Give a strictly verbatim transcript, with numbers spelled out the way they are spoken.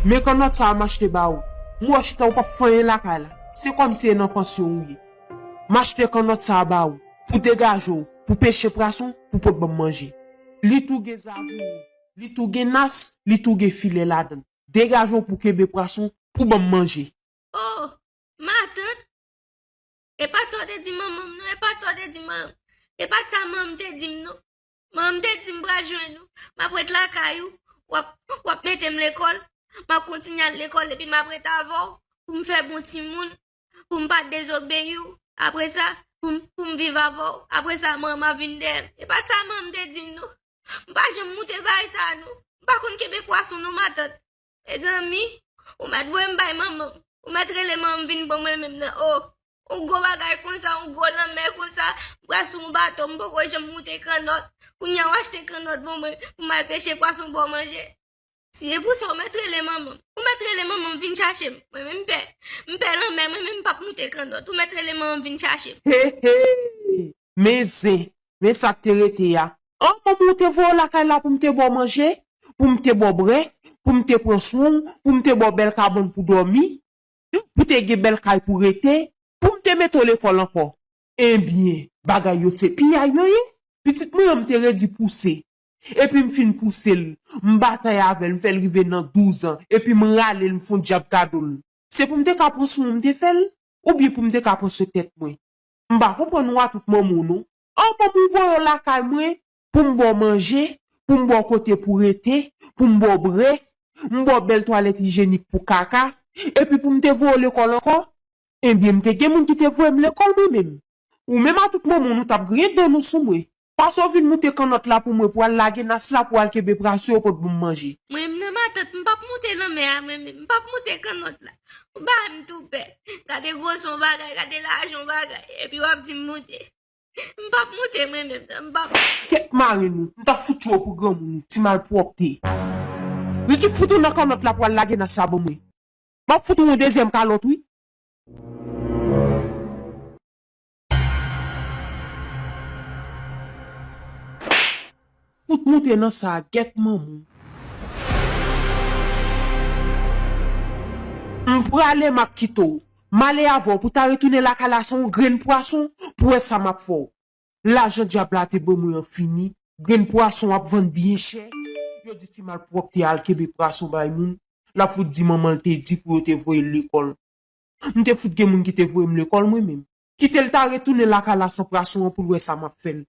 Men kannòt sa a m achte ba ou. M wè w chita ou p ap fè anyen lakay la. Se kòmsi e nan pansyon ou ye. M achte kannòt sa a ba ou pou degaje w, pou peche pwason, pou pot ban m manje. Li tou gen zavouye, li tou gen nas, li tou gen filè ladan l. Degaje w pou kenbe pwason, pou ban m manje. Oh, matant! E pa t sa w te di manman m non, e pa t sa w te di manman m. E pa t sa manman m te di m non. Manman m te di m pral jwenn ou, m ap ret lakay ou, w ap, w ap mete m lekòl, m ap kontinye al lekòl epi m ap ret avè w pou m fè bon timoun, pou m pa dezobeyi w. Apre sa, pou m, pou m viv avè w. Apre sa, manman m ap vin dèyè m. E pa t sa manman m te di m non. M pa janm moute bagay sa non. M pa konn kenbe pwason non, matant. Mezanmi, ou mèt voye m bay manman m. Ou mèt rele manman m vin pran mwen menm nan. Oh, yon gwo bagay konsa, yon gwo lanmè konsa, m pral sou yon bato, m poko janm moute kannòt. Kounye a w achte kannòt ban mwen pou m al peche pwason ba w manje. Si e pou sa, ou mèt rele manman m. Ou mèt rele manman m vin chache m. Mwen menm m pè. M pè lanmè, mwen menm m p ap moute kannòt. Ou mèt rele manman m vin chache m. He he! Men zen, men sa k te rete a. An, manman w te voye w lakay la pou m te ba w manje, pou m te ba w brè, pou m te pran swen w, pou m te ba w bèl kabann pou dòmi, pou te gen bèl kay pou rete, pou m te mete w lekòl ankò. Ebyen, bagay yo se piyay yo ye. Pitit mwen an m te redi pouse. Epi m fin pouse l, m batay avè l, m fè l rive nan douz an, epi m rale l, m fè yon djab kado l. Se pou m te ka pran swen w m te fè l, oubyen pou m te ka pran swen tèt mwen? M pa konprann ou a tout manman w non. An, manman w voye w lakay mwen pou m ba w manje, pou m ba w kote pou rete, pou m ba w brè, m ba w bèl twalèt ijyenik pou kaka, epi pou m te voye w lekòl ankò? Ebyen, m te gen moun ki te voye m lekòl mwen menm. Ou menm a tout manman w nou t ap griyen dan nou sou mwen. Pase w vin moute kannòt la pou mwen pou al lage nas la pou al kenbe pwason yo pot ban m manje. Mwen menm nan matant, m p ap moute lanmè a mwen menm, m p ap moute kannòt la. Ou bay m tou pè. Gade gwosè yon bagay, gade lajè yon bagay, epi w ap di m moute. M p ap moute mwen menm nan, m p ap moute. Kèt mare nou, m t ap fout tchwe w pou granmoun ou, ti malpwòpte. Ricky, fout ou nan kannòt la pou al lage nas la ban mwen. M ap fout ou yon dezyèm kalòt wi. Fout moute nan sa a, gèt manman w. M prale, m ap kite w. M ale avè w pou ta retounen lakay la san yon grenn pwason pou wè sa m ap fè w. Lajan dyab la te ban mwen an fini, grenn pwason w ap vann byen chè. Yo di ti malpwòpte a al kenbe pwason bay moun, l ap fout di manman l te di pou yo te voye l lekòl. M te fout gen moun ki te voye m lekòl mwen menm. Kite l ta retounen lakay la san pwason an pou l wè sa m ap fè l.